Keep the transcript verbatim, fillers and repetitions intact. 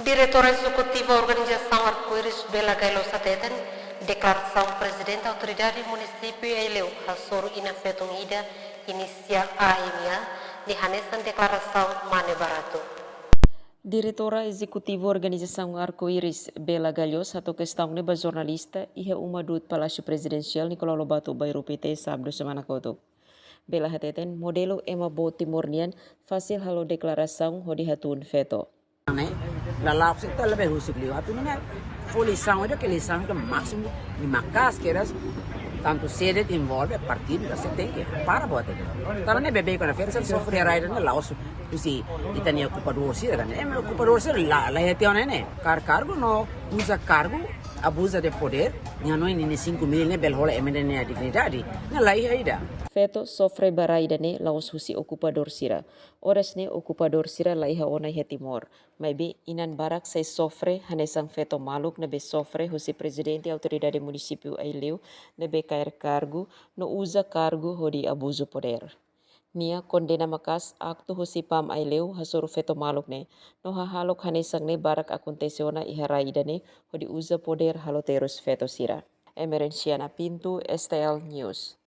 Diretora Ezekutiva Organizasaun Arco-Íris, Bela Gailhos hateten, deklarasaun Prezidente Autoridade Munisípiu Aileu hasoru inan-feton ida inisiál A M A ne'e hanesan deklarasaun mane baratu. Diretora Ezekutiva Organizasaun Arco-Íris, Bela Gailhos, hato'o kestaun ne'e ba jornalista iha uma du'ut Palásiu Prezidensiál Nicolau Lobato Bairru Pité, sábadu semana kotuk. Bela hateten, modelu ema boot Timor nian fasil halo deklarasaun hodi hatún feto. Ne'e, la la'ós ita labele husik liu. Atu nune'e, fó lisaun ida ke lisaun ke másimu, i maka'as kedas, tantu sé de'it envolve partidu, la sé tenke para buat ida. Tanba ne'e beibeik ona feto sira sofre rai ida ne'e la'ós husi ita-nia okupadór sira kan. Ema okupadór sira la, la iha tiha ona ne'e. Kaer kargu no uza kargu, abuza de podér, nia no ini cinco mil ne'e bele hola ema ida nia dignidade. Ne'e la iha ida. Feto sofre ba rai ida ne'e la'ós husi okupadór sira. Oras ne'e okupadór sira la iha ona iha Timor. Maibé inan barak sei sofre hanesan feto maluk ne'ebé sofre husi Prezidente Autoridade Munisípiu Aileu ne'ebé kaer kargu no uza kargu hodi abuzu podér. Nia kondena maka'as aktu husi PAM Aileu hasoru feto maluk ne'e, no hahalok hanesan ne'e barak akontese ona iha rai ida ne'e hodi uza podér halo terus feto sira. Emerenciana Pinto, S T L News.